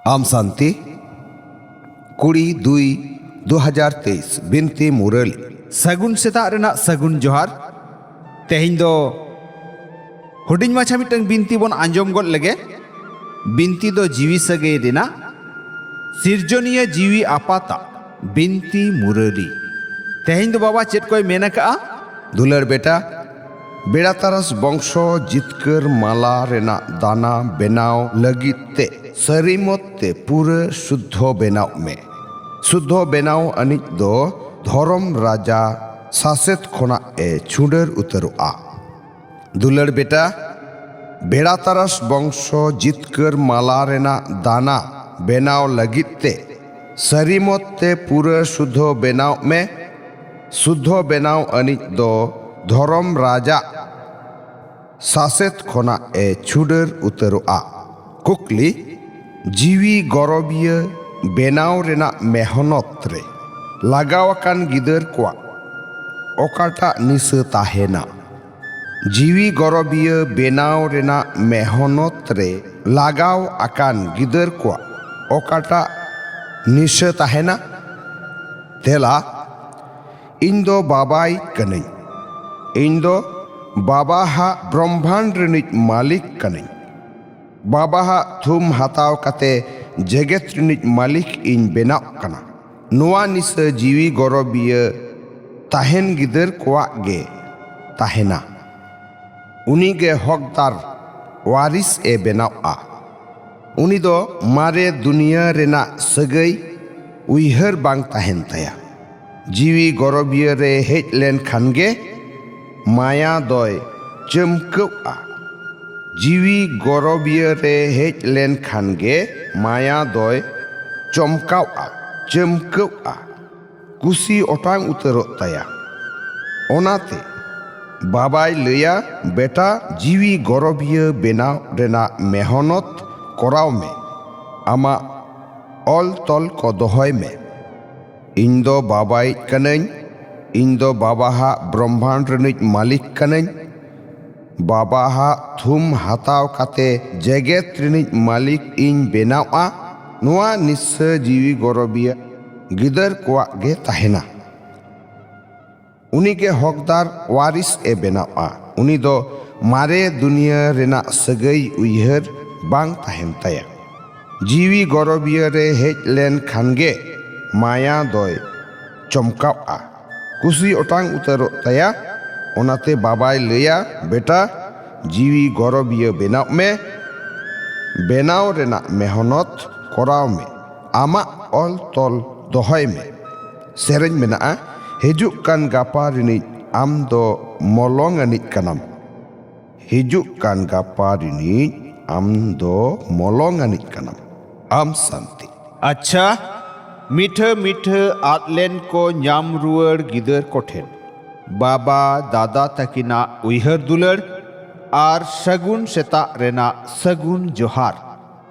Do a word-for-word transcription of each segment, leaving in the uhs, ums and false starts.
ᱟᱢ ᱥᱟᱱᱛᱤ, ᱠᱩᱲᱤ ᱫᱩᱭ ᱫᱩ ᱦᱟᱡᱟᱨ ᱛᱮᱭᱤᱥ, ᱵᱤᱱᱛᱤ ᱢᱩᱨᱟᱹᱞᱤ᱾ ᱥᱟᱹᱜᱩᱱ ᱥᱮᱛᱟᱜ ᱨᱮᱱᱟᱜ ᱥᱟᱹᱜᱩᱱ ᱡᱚᱦᱟᱨ᱾ ᱛᱮᱦᱮᱧ ᱫᱚ ᱦᱩᱰᱤᱧ ᱢᱟᱪᱷᱟ ᱢᱤᱫᱴᱟᱝ ᱵᱤᱱᱛᱤ ᱵᱚᱱ ᱟᱸᱡᱚᱢ ᱜᱚᱫ ᱞᱮᱜᱮ᱾ ᱵᱤᱱᱛᱤ ᱫᱚ ᱡᱤᱣᱤ ᱥᱟᱹᱜᱟᱹᱭ ᱨᱮᱱᱟᱜ, ᱥᱤᱨᱡᱚᱱᱤᱭᱟᱹ ᱡᱤᱣᱤ ᱟᱯᱟᱛᱟᱜ ᱵᱤᱱᱛᱤ ᱢᱩᱨᱟᱹᱞᱤ᱾ ᱛᱮᱦᱮᱧ ᱫᱚ ᱵᱟᱵᱟ ᱪᱮᱫ ᱠᱚᱭ ᱢᱮᱱ ᱟᱠᱟᱜᱼᱟ? ᱫᱩᱞᱟᱹᱲ ᱵᱮᱴᱟ, ᱵᱮᱲᱟ ᱛᱟᱨᱟᱥ ᱵᱚᱝᱥᱚ ᱡᱤᱛᱠᱟᱹᱨ ᱢᱟᱞᱟ ᱨᱮᱱᱟᱜ ᱫᱟᱱᱟ ᱵᱮᱱᱟᱣ ᱞᱟᱹᱜᱤᱫ ᱛᱮ ᱥᱟᱹᱨᱤ ᱢᱚᱛ ᱛᱮ ᱯᱩᱨᱟᱹ ᱥᱩᱫᱽᱫᱷᱚ ᱵᱮᱱᱟᱣ ᱢᱮ᱾ ᱥᱩᱫᱽᱫᱷᱚ ᱵᱮᱱᱟᱣ ᱟᱹᱱᱤᱡ ᱫᱚ ᱫᱷᱚᱨᱚᱢ ᱨᱟᱡᱟ ᱥᱟᱥᱮᱛ ᱠᱷᱚᱱᱟᱜ ᱮ ᱪᱷᱩᱰᱟᱹᱨ ᱩᱛᱟᱹᱨᱚᱜᱼᱟ᱾ ᱫᱩᱞᱟᱹᱲ ᱵᱮᱴᱟ, ᱵᱮᱲᱟ ᱛᱟᱨᱟᱥ ᱵᱚᱝᱥᱚ ᱡᱤᱛᱠᱟᱹᱨ ᱢᱟᱞᱟ ᱨᱮᱱᱟᱜ ᱫᱟᱱᱟ ᱵᱮᱱᱟᱣ ᱞᱟᱹᱜᱤᱫ ᱛᱮ ᱥᱟᱹᱨᱤ ᱢᱚᱛ ᱛᱮ ᱯᱩᱨᱟᱹ ᱥᱩᱫᱽᱫᱷᱚ ᱵᱮᱱᱟᱣ ᱢᱮ᱾ ᱥᱩᱫᱽᱫᱷᱚ ᱵᱮᱱᱟᱣ ᱟᱹᱱᱤᱡ ᱫᱚ ᱫᱷᱚᱨᱚᱢ ᱨᱟᱡᱟᱜ ᱥᱟᱥᱮᱛ ᱠᱷᱚᱱᱟᱜ ᱮ ᱪᱷᱩᱰᱟᱹᱨ ᱩᱛᱟᱹᱨᱚᱜᱼᱟ᱾ ᱠᱩᱠᱞᱤ, ᱡᱤᱣᱤ ᱜᱚᱨᱚᱵᱤᱭᱟᱹ ᱵᱮᱱᱟᱣ ᱨᱮᱱᱟᱜ ᱢᱮᱦᱱᱚᱛ ᱨᱮ ᱞᱟᱜᱟᱣ ᱟᱠᱟᱱ ᱜᱤᱫᱟᱹᱨ ᱠᱚᱣᱟᱜ ᱚᱠᱟᱴᱟᱜ ᱱᱤᱥᱟᱹ ᱛᱟᱦᱮᱱᱟ? ᱡᱤᱣᱤ ᱜᱚᱨᱚᱵᱤᱭᱟᱹ ᱵᱮᱱᱟᱣ ᱨᱮᱱᱟᱜ ᱢᱮᱦᱱᱚᱛ ᱨᱮ ᱞᱟᱜᱟᱣ ᱟᱠᱟᱱ ᱜᱤᱫᱟᱹᱨ ᱠᱚᱣᱟᱜ ᱚᱠᱟᱴᱟᱜ ᱱᱤᱥᱟᱹ ᱛᱟᱦᱮᱱᱟ? ᱛᱮᱞᱟ, ᱤᱧ ᱫᱚ ᱵᱟᱵᱟᱭᱤᱡ ᱠᱟᱹᱱᱟᱹᱧ᱾ ᱤᱧ ᱫᱚ ᱵᱟᱵᱟ ᱦᱟᱜ ᱵᱨᱚᱦᱢᱟᱱᱰ ᱨᱤᱱᱤᱡ ᱢᱟᱹᱞᱤᱠ ᱠᱟᱹᱱᱟᱹᱧ᱾ ᱵᱟᱵᱟ ᱦᱟᱜ ᱛᱷᱩᱢ ᱦᱟᱛᱟᱣ ᱠᱟᱛᱮ ᱡᱮᱜᱮᱛ ᱨᱤᱱᱤᱡ ᱢᱟᱹᱞᱤᱠ ᱤᱧ ᱵᱮᱱᱟᱜ ᱠᱟᱱᱟ᱾ ᱱᱚᱣᱟ ᱱᱤᱥᱟᱹ ᱡᱤᱣᱤ ᱜᱚᱨᱚᱵᱤᱭᱟᱹ ᱛᱟᱦᱮᱱ ᱜᱤᱫᱟᱹᱨ ᱠᱚᱣᱟᱜ ᱜᱮ ᱛᱟᱦᱮᱱᱟ᱾ ᱩᱱᱤ ᱜᱮ ᱦᱚᱠᱫᱟᱨ ᱣᱟᱨᱤᱥ ᱮ ᱵᱮᱱᱟᱣᱜᱼᱟ᱾ ᱩᱱᱤ ᱫᱚ ᱢᱟᱨᱮ ᱫᱩᱱᱤᱭᱟᱹ ᱨᱮᱱᱟᱜ ᱥᱟᱹᱜᱟᱹᱭ ᱩᱭᱦᱟᱹᱨ ᱵᱟᱝ ᱛᱟᱦᱮᱱ ᱛᱟᱭᱟ᱾ ᱡᱤᱣᱤ ᱜᱚᱨᱚᱵᱤᱭᱟᱹ ᱨᱮ ᱦᱮᱡ ᱞᱮᱱ ᱠᱷᱟᱱ ᱜᱮ ᱢᱟᱭᱟ ᱫᱚᱭ ᱪᱟᱹᱢᱠᱟᱹᱣᱜᱼᱟ᱾ ᱡᱤᱣᱤ ᱜᱚᱨᱚᱵᱤᱭᱟᱹ ᱨᱮ ᱦᱮᱡ ᱞᱮᱱ ᱠᱷᱟᱱ ᱜᱮ ᱢᱟᱭᱟ ᱫᱚᱭ ᱪᱚᱢᱠᱟᱣᱜᱼᱟ, ᱪᱟᱹᱢᱠᱟᱹᱣᱜᱼᱟ, ᱠᱩᱥᱤ ᱚᱴᱟᱝ ᱩᱛᱟᱹᱨᱚᱜ ᱛᱟᱭᱟ᱾ ᱚᱱᱟᱛᱮ ᱵᱟᱵᱟᱭ ᱞᱟᱹᱭᱟ, "ᱵᱮᱴᱟ, ᱡᱤᱣᱤ ᱜᱚᱨᱚᱵᱤᱭᱟᱹ ᱵᱮᱱᱟᱣ ᱨᱮᱱᱟᱜ ᱢᱮᱦᱱᱚᱛ ᱠᱚᱨᱟᱣ ᱢᱮ, ᱟᱢᱟᱜ ᱚᱞ ᱛᱚᱞ ᱠᱚ ᱫᱚᱦᱚᱭ ᱢᱮ᱾ ᱤᱧ ᱫᱚ ᱵᱟᱵᱟᱭᱤᱡ ᱠᱟᱹᱱᱟᱹᱧ, ᱤᱧ ᱫᱚ ᱵᱟᱵᱟ ᱦᱟᱜ ᱵᱨᱚᱦᱢᱟᱱᱰ ᱨᱤᱱᱤᱡ ᱢᱟᱹᱞᱤᱠ ᱠᱟᱹᱱᱟᱹᱧ, ᱵᱟᱵᱟᱦᱟᱜ ᱛᱷᱩᱢ ᱦᱟᱛᱟᱣ ᱠᱟᱛᱮ ᱡᱮᱜᱮᱛ ᱨᱤᱱᱤᱡ ᱢᱟᱹᱞᱤᱠ ᱤᱧ ᱵᱮᱱᱟᱣᱜᱼᱟ, ᱱᱚᱣᱟ ᱱᱤᱥᱥᱟᱹ ᱡᱤᱣᱤ ᱜᱚᱨᱚᱵᱤᱭᱟᱹ ᱜᱤᱫᱟᱹᱨ ᱠᱚᱣᱟᱜ ᱜᱮ ᱛᱟᱦᱮᱱᱟ᱾ ᱩᱱᱤᱜᱮ ᱦᱚᱠᱫᱟᱨ ᱣᱟᱨᱤᱥ ᱮ ᱵᱮᱱᱟᱣᱜᱼᱟ᱾ ᱩᱱᱤ ᱫᱚ ᱢᱟᱨᱮ ᱫᱩᱱᱤᱭᱟᱹ ᱨᱮᱱᱟᱜ ᱥᱟᱹᱜᱟᱹᱭ ᱩᱭᱦᱟᱹᱨ ᱵᱟᱝ ᱛᱟᱦᱮᱱ ᱛᱟᱭᱟ᱾ ᱡᱤᱣᱤ ᱜᱚᱨᱚᱵᱤᱭᱟᱹ ᱨᱮ ᱦᱮᱡ ᱞᱮᱱ ᱠᱷᱟᱱ ᱜᱮ ᱢᱟᱭᱟ ᱫᱚᱭ ᱪᱚᱢᱠᱟᱣᱜᱼᱟ, ᱠᱩᱥᱤ ᱚᱴᱟᱝ ᱩᱛᱟᱹᱨᱚᱜ ᱛᱟᱭᱟ᱾ ᱚᱱᱟᱛᱮ ᱵᱟᱵᱟᱭ ᱞᱟᱹᱭᱟ, "ᱵᱮᱴᱟ, ᱡᱤᱣᱤ ᱜᱚᱨᱚᱵᱤᱭᱟᱹ ᱵᱮᱱᱟᱣ ᱢᱮ, ᱵᱮᱱᱟᱣ ᱨᱮᱱᱟᱜ ᱢᱮᱦᱱᱚᱛ ᱠᱚᱨᱟᱣ ᱢᱮ, ᱟᱢᱟᱜ ᱚᱞ ᱛᱚᱞ ᱫᱚᱦᱚᱭ ᱢᱮ᱾" ᱥᱮᱨᱮᱧ ᱢᱮᱱᱟᱜᱼᱟ, "ᱦᱤᱡᱩᱜ ᱠᱟᱱ ᱜᱟᱯᱟ ᱨᱤᱱᱤᱡ ᱟᱢ ᱫᱚ ᱢᱚᱞᱚᱝ ᱟᱹᱱᱤᱡ ᱠᱟᱱᱟᱢ, ᱦᱤᱡᱩᱜ ᱠᱟᱱ ᱜᱟᱯᱟ ᱨᱤᱱᱤᱡ ᱟᱢ ᱫᱚ ᱢᱚᱞᱚᱝ ᱟᱹᱱᱤᱡ ᱠᱟᱱᱟᱢ, ᱟᱢ ᱥᱟᱱᱛᱤ᱾" ᱟᱪᱪᱷᱟ, ᱢᱤᱴᱷᱟᱹ ᱢᱤᱴᱷᱟᱹ ᱟᱫ ᱞᱮᱱ ᱠᱚ ᱧᱟᱢ ᱨᱩᱣᱟᱹᱲ ᱜᱤᱫᱟᱹᱨ ᱠᱚᱴᱷᱮᱱ ᱵᱟᱵᱟ ᱫᱟᱫᱟ ᱛᱟᱹᱠᱤᱱᱟᱜ ᱩᱭᱦᱟᱹᱨ ᱫᱩᱞᱟᱹᱲ ᱟᱨ ᱥᱟᱹᱜᱩᱱ ᱥᱮᱛᱟᱜ ᱨᱮᱱᱟᱜ ᱥᱟᱹᱜᱩᱱ ᱡᱚᱦᱟᱨ᱾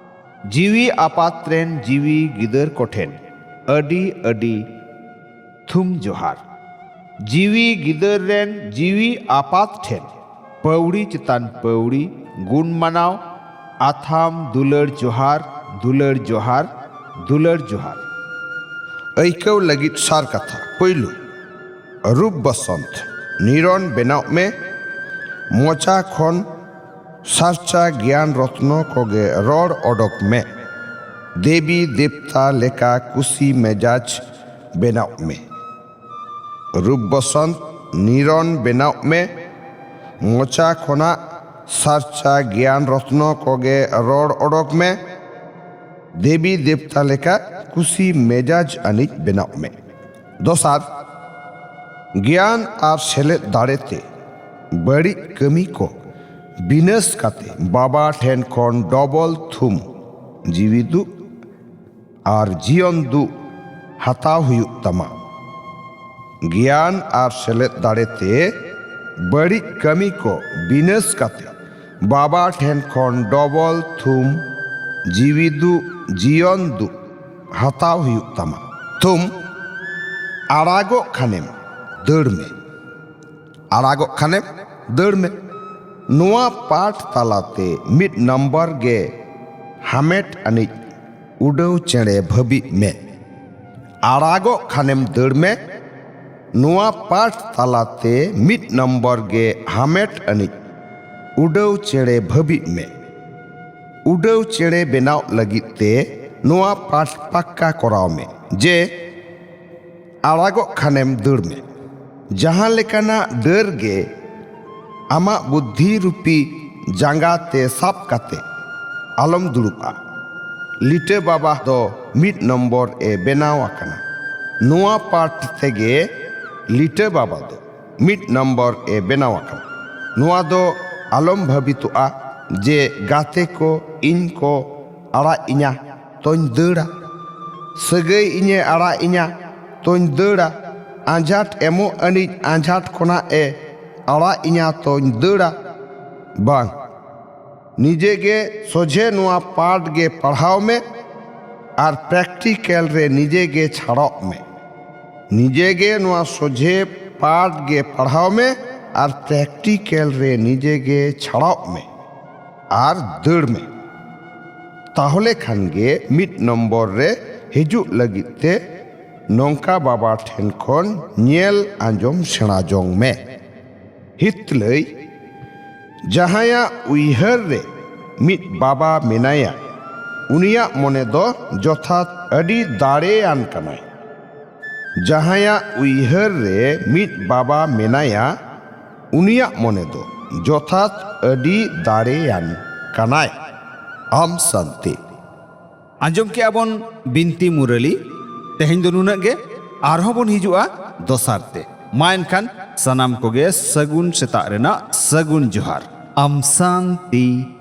ᱡᱤᱣᱤ ᱟᱯᱟᱛ ᱨᱮᱱ ᱡᱤᱣᱤ ᱜᱤᱫᱟᱹᱨ ᱠᱚᱴᱷᱮᱱ ᱟᱹᱰᱤ ᱟᱹᱰᱤ ᱛᱷᱩᱢ ᱡᱚᱦᱟᱨ᱾ ᱡᱤᱣᱤ ᱜᱤᱫᱟᱹᱨ ᱨᱮᱱ ᱡᱤᱣᱤ ᱟᱯᱟᱛ ᱴᱷᱮᱱ ᱯᱟᱹᱣᱲᱤ ᱪᱮᱛᱟᱱ ᱯᱟᱹᱣᱲᱤ ᱜᱩᱱ ᱢᱟᱱᱟᱣ, ᱟᱛᱷᱟᱢ ᱫᱩᱞᱟᱹᱲ ᱡᱚᱦᱟᱨ, ᱫᱩᱞᱟᱹᱲ ᱡᱚᱦᱟᱨ, ᱫᱩᱞᱟᱹᱲ ᱡᱚᱦᱟᱨ᱾ ᱟᱹᱭᱠᱟᱹᱣ ᱞᱟᱹᱜᱤᱫ ᱥᱟᱨ ᱠᱟᱛᱷᱟ᱾ ᱯᱳᱭᱞᱳ, ᱨᱩᱯ ᱵᱚᱥᱚᱱᱛ, ᱱᱤᱨᱚᱱ ᱵᱮᱱᱟᱣ ᱢᱮ᱾ ᱢᱚᱪᱟ ᱠᱷᱚᱱ ᱥᱟᱨᱪᱟ ᱜᱮᱭᱟᱱ ᱨᱚᱛᱱᱚ ᱠᱚᱜᱮ ᱨᱚᱲ ᱚᱰᱚᱠ ᱢᱮ᱾ ᱫᱮᱵᱤ ᱫᱮᱵᱛᱟ ᱞᱮᱠᱟ ᱠᱩᱥᱤ ᱢᱮᱡᱟᱡᱽ ᱵᱮᱱᱟᱣ ᱢᱮ᱾ ᱨᱩᱯ ᱵᱚᱥᱚᱱᱛ, ᱱᱤᱨᱚᱱ ᱵᱮᱱᱟᱣ ᱢᱮ᱾ ᱢᱚᱪᱟ ᱠᱷᱚᱱᱟᱜ ᱥᱟᱨᱪᱟ ᱜᱮᱭᱟᱱ ᱨᱚᱛᱱᱚ ᱠᱚᱜᱮ ᱨᱚᱲ ᱚᱰᱚᱠ ᱢᱮ᱾ ᱫᱮᱵᱤ ᱫᱮᱵᱛᱟ ᱞᱮᱠᱟ ᱠᱩᱥᱤ ᱢᱮᱡᱟᱡᱽ ᱟᱹᱱᱤᱡ ᱵᱮᱱᱟᱣ ᱢᱮ᱾ ᱫᱚᱥᱟᱨ, ᱜᱮᱭᱟᱱ ᱟᱨ ᱥᱮᱞᱮᱫ ᱫᱟᱲᱮᱛᱮ ᱵᱟᱹᱲᱤᱡ ᱠᱟᱹᱢᱤ ᱠᱚ ᱵᱤᱱᱟᱹᱥ ᱠᱟᱛᱮ ᱵᱟᱵᱟ ᱴᱷᱮᱱ ᱠᱷᱚᱱ ᱰᱚᱵᱚᱞ ᱛᱷᱩᱢ, ᱡᱤᱣᱤ ᱫᱩᱜ ᱟᱨ ᱡᱤᱭᱚᱱ ᱫᱩᱜ ᱦᱟᱛᱟᱣ ᱦᱩᱭᱩᱜ ᱛᱟᱢᱟ᱾ ᱜᱮᱭᱟᱱ ᱟᱨ ᱥᱮᱞᱮᱫ ᱫᱟᱲᱮᱛᱮ ᱵᱟᱹᱲᱤᱡ ᱠᱟᱹᱢᱤ ᱠᱚ ᱵᱤᱱᱟᱹᱥ ᱠᱟᱛᱮ ᱵᱟᱵᱟ ᱴᱷᱮᱱ ᱠᱷᱚᱱ ᱰᱚᱵᱚᱞ ᱛᱷᱩᱢ, ᱡᱤᱣᱤ ᱫᱩᱜ, ᱡᱤᱭᱚᱱ ᱫᱩᱜ ᱦᱟᱛᱟᱣ ᱦᱩᱭᱩᱜ ᱛᱟᱢᱟ᱾ ᱛᱷᱩᱢ, ᱟᱲᱟᱜᱚᱜ ᱠᱷᱟᱱᱮᱢ ᱫᱟᱹᱲ ᱢᱮ, ᱟᱲᱟᱜᱚᱜ ᱠᱷᱟᱱᱮᱢ ᱫᱟᱹᱲ ᱢᱮ᱾ ᱱᱚᱣᱟ ᱯᱟᱴ ᱛᱟᱞᱟᱛᱮ ᱢᱤᱫ ᱱᱚᱢᱵᱚᱨ ᱜᱮ ᱦᱟᱢᱮᱴ ᱟᱹᱱᱤᱡ ᱩᱰᱟᱹᱣ ᱪᱮᱬᱮ ᱵᱷᱟᱹᱵᱤᱜ ᱢᱮ᱾ ᱟᱲᱟᱜᱚᱜ ᱠᱷᱟᱱᱮᱢ ᱫᱟᱹᱲ ᱢᱮ᱾ ᱱᱚᱣᱟ ᱯᱟᱴ ᱛᱟᱞᱟᱛᱮ ᱢᱤᱫ ᱱᱚᱢᱵᱚᱨ ᱜᱮ ᱦᱟᱢᱮᱴ ᱟᱹᱱᱤᱡ ᱩᱰᱟᱹᱣ ᱪᱮᱬᱮ ᱵᱷᱟᱹᱵᱤᱜ ᱢᱮ᱾ ᱩᱰᱟᱹᱣ ᱪᱮᱬᱮ ᱵᱮᱱᱟᱣ ᱞᱟᱹᱜᱤᱫ ᱛᱮ ᱱᱚᱣᱟ ᱯᱟᱴ ᱯᱟᱠᱠᱟ ᱠᱚᱨᱟᱣ ᱢᱮ ᱡᱮ ᱟᱲᱟᱜᱚᱜ ᱠᱷᱟᱱᱮᱢ ᱫᱟᱹᱲ ᱢᱮ᱾ ᱡᱟᱦᱟᱸ ᱞᱮᱠᱟᱱᱟᱜ ᱰᱟᱹᱨ ᱜᱮ ᱟᱢᱟᱜ ᱵᱩᱫᱽᱫᱷᱤ ᱨᱩᱯᱤ ᱡᱟᱸᱜᱟ ᱛᱮ ᱥᱟᱵ ᱠᱟᱛᱮ ᱟᱞᱚᱢ ᱫᱩᱲᱩᱵᱼᱟ᱾ ᱞᱤᱴᱟᱹ ᱵᱟᱵᱟ ᱫᱚ ᱢᱤᱫ ᱱᱚᱢᱵᱚᱨ ᱮ ᱵᱮᱱᱟᱣ ᱟᱠᱟᱱᱟ᱾ ᱱᱚᱣᱟ ᱯᱟᱴ ᱛᱮᱜᱮ ᱞᱤᱴᱟᱹ ᱵᱟᱵᱟ ᱫᱚ ᱢᱤᱫ ᱱᱚᱢᱵᱚᱨ ᱮ ᱵᱮᱱᱟᱣ ᱟᱠᱟᱱᱟ᱾ ᱱᱚᱣᱟ ᱫᱚ ᱟᱞᱚᱢ ᱵᱷᱟᱹᱵᱤᱛᱚᱜᱼᱟ ᱡᱮ ᱜᱟᱛᱮ ᱠᱚ ᱤᱧ ᱠᱚ ᱟᱲᱟᱜ ᱤᱧᱟ ᱛᱚᱧ ᱫᱟᱹᱲᱟ᱾ ᱥᱟᱹᱜᱟᱹᱭ ᱤᱧᱮ ᱟᱲᱟᱜ ᱤᱧᱟ ᱛᱚᱧ ᱫᱟᱹᱲᱟ᱾ ᱟᱸᱡᱷᱟᱴ ᱮᱢᱚᱜ ᱟᱹᱱᱤᱡ ᱟᱸᱡᱷᱟᱴ ᱠᱷᱚᱱᱟᱜ ᱮ ᱟᱲᱟᱜ ᱤᱧᱟ ᱛᱚᱧ ᱫᱟᱹᱲᱟ᱾ ᱵᱟᱝ, ᱱᱤᱡᱮ ᱜᱮ ᱥᱚᱡᱷᱮ ᱱᱚᱣᱟ ᱯᱟᱴ ᱜᱮ ᱯᱟᱲᱦᱟᱣ ᱢᱮ ᱟᱨ ᱯᱨᱮᱠᱴᱤᱠᱮᱞ ᱨᱮ ᱱᱤᱡᱮ ᱜᱮ ᱪᱷᱟᱲᱚᱜ ᱢᱮ᱾ ᱱᱤᱡᱮ ᱜᱮ ᱱᱚᱣᱟ ᱥᱚᱡᱷᱮ ᱯᱟᱴ ᱜᱮ ᱯᱟᱲᱦᱟᱣ ᱢᱮ ᱟᱨ ᱯᱨᱮᱠᱴᱤᱠᱮᱞ ᱨᱮ ᱱᱤᱡᱮ ᱜᱮ ᱪᱷᱟᱲᱚᱜ ᱢᱮ ᱟᱨ ᱫᱟᱹᱲ ᱢᱮ᱾ ᱛᱟᱦᱚᱞᱮ ᱠᱷᱟᱱ ᱜᱮ ᱢᱤᱫ ᱱᱚᱢᱵᱚᱨ ᱨᱮ ᱦᱤᱡᱩᱜ ᱞᱟᱹᱜᱤᱫ ᱛᱮ ᱱᱚᱝᱠᱟ ᱵᱟᱵᱟ ᱴᱷᱮᱱ ᱠᱷᱚᱱ ᱧᱮᱞ ᱟᱸᱡᱚᱢ ᱥᱮᱬᱟ ᱡᱚᱝ ᱢᱮ᱾ ᱦᱤᱛᱞᱟᱹᱭ, ᱡᱟᱦᱟᱸᱭᱟᱜ ᱩᱭᱦᱟᱹᱨ ᱨᱮ ᱢᱤᱫ ᱵᱟᱵᱟ ᱢᱮᱱᱟᱭᱟ, ᱩᱱᱤᱭᱟᱜ ᱢᱚᱱᱮ ᱫᱚ ᱡᱚᱛᱷᱟᱛ ᱟᱹᱰᱤ ᱫᱟᱲᱮᱭᱟᱱ ᱠᱟᱱᱟᱭ᱾ ᱡᱟᱦᱟᱸᱭᱟᱜ ᱩᱭᱦᱟᱹᱨ ᱨᱮ ᱢᱤᱫ ᱵᱟᱵᱟ ᱢᱮᱱᱟᱭᱟ, ᱩᱱᱤᱭᱟᱜ ᱢᱚᱱᱮ ᱫᱚ ᱡᱚᱛᱷᱟᱛ ᱟᱹᱰᱤ ᱫᱟᱲᱮᱭᱟᱱ ᱠᱟᱱᱟᱭ᱾ ᱟᱢ ᱥᱟᱱᱛᱤ᱾ ᱟᱸᱡᱚᱢ ᱠᱮᱜᱼᱟ ᱵᱚᱱ ᱵᱤᱱᱛᱤ ᱢᱩᱨᱟᱹᱞᱤ᱾ ᱛᱮᱦᱮᱧ ᱫᱚ ᱱᱩᱱᱟᱹᱜ ᱜᱮ, ᱟᱨᱦᱚᱸ ᱵᱚᱱ ᱦᱤᱡᱩᱜᱼᱟ ᱫᱚᱥᱟᱨ ᱛᱮ᱾ ᱢᱟ ᱮᱱᱠᱷᱟᱱ ᱥᱟᱱᱟᱢ ᱠᱚᱜᱮ ᱥᱟᱹᱜᱩᱱ ᱥᱮᱛᱟᱜ ᱨᱮᱱᱟᱜ ᱥᱟᱹᱜᱩᱱ ᱡᱚᱦᱟᱨ᱾ ᱟᱢ ᱥᱟᱱᱛᱤ᱾